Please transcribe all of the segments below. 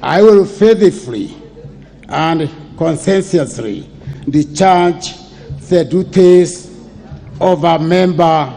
I will faithfully and conscientiously discharge the duties of a member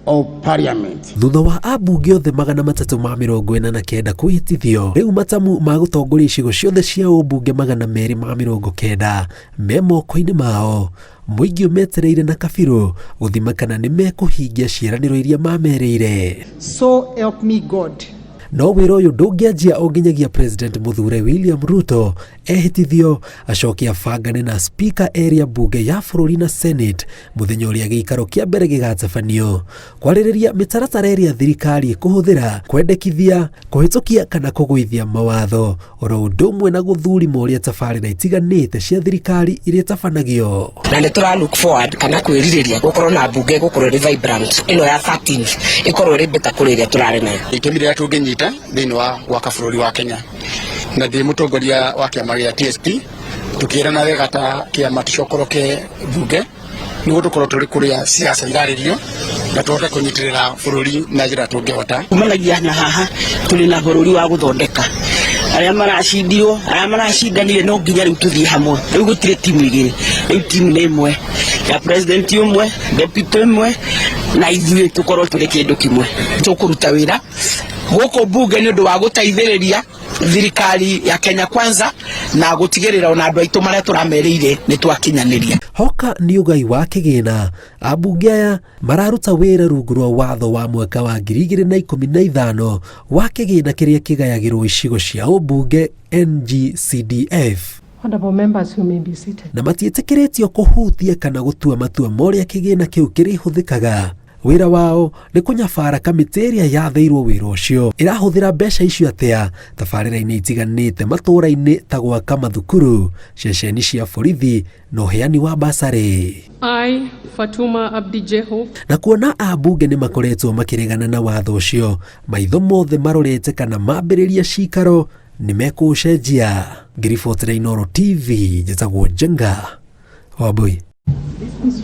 of parliament. Thutha wa ambunge othe 349 kwĩhĩtithio, rĩu matamu ma gũtongoria icigo ciothe cia ũmbunge 290 me moko-inĩ mao. Mũingĩ ũmetereire na kabirũ gũthima kana nĩ mekũhingia ciĩranĩro iria mamerĩire. So help me God. No wĩra ũyũ ndũngĩanjia o nginyagia President mũthure William Ruto ehĩtithio acoke abangane na spika erĩ a mbunge ya bũrũri na Senate mũthenya ũrĩa gĩikaro kĩa mbere gĩgatabanio kwarĩrĩria mĩtaratara ĩrĩa thirikari ĩkũhũthĩra kwendekithia kũhĩtũkia kana kũgũithia mawatho oro ũndũ ũmwe na gũthurima ũrĩa tabarĩra itiganĩte cia thirikari iria itabanagio. Na nĩ tũra look forward kana kwĩrirĩria gũkorwo na mbunge ĩgũkorwo ĩrĩ vibrant ĩno ya 13th ĩkorwo ĩrĩ better kũrĩ ĩrĩa tũrarĩ nayo. Itemi rĩrĩa tũngĩnyita thĩinĩ wa gwaka bũrũri wa Kenya, na ndĩ mũtongoria wa kĩama gĩa TSP, tũkĩrana wega ta kĩama tũcokoroke mbunge nĩguo tũkorwo tũrĩ kũrĩa siasa irarĩrio na tũhote kũnyitĩrĩra bũrũri na njĩra tũngĩhota. Kumanagia na haha tũrĩ na bũrũri wa gũthondeka arĩa maracindirwo, arĩa maracindanire, no nginya rĩu tũthiĩ hamwe. Rĩu gũtirĩ timu igĩrĩ, rĩu timu nĩ ĩmwe ya president ũmwe, deputy ũmwe, na ithuĩ tũkorwo tũrĩ kĩndũ kĩmwe. Tũkũruta wĩra gũkũ mbunge nĩ ũndũ wa gũteithĩrĩria thirikari ya Kenya Kwanza na gũtigĩrĩra ona andũ aitũ marĩa tũramerĩire nĩ twakinyanĩria. Hoka nĩ ũgai wa kĩgĩna, ambunge aya mararuta wĩra rungu rwa watho wa mwaka wa 2015 wa kĩgĩna kĩrĩa kĩgayagĩrwo icigo cia ũmbunge NGCDF. Honorable members, you may be seated. Na matiĩtĩkĩrĩtio kũhutia kana gũtua matua ma ũrĩa kĩgĩna kĩu kĩrĩhũthĩkaga. Wĩra wao nĩ kũnyabara kamĩtĩ ĩrĩa yathĩirwo wĩra ũcio ĩrahũthĩra mbeca icio atĩa tabarĩra-inĩ itiganĩte matũũra-inĩ ta gwaka mathukuru, ceceni cia borithi na ũheani wa basarĩ. I, Fatuma Abdi Jehu. Na kuona ambunge nĩ makoretwo makĩregana na watho ũcio, maitho mothe marorete kana mambĩrĩria cikaro nĩ mekũũcenjia. Ngĩribotera Inooro TV, njĩtagwo Njenga Wambui.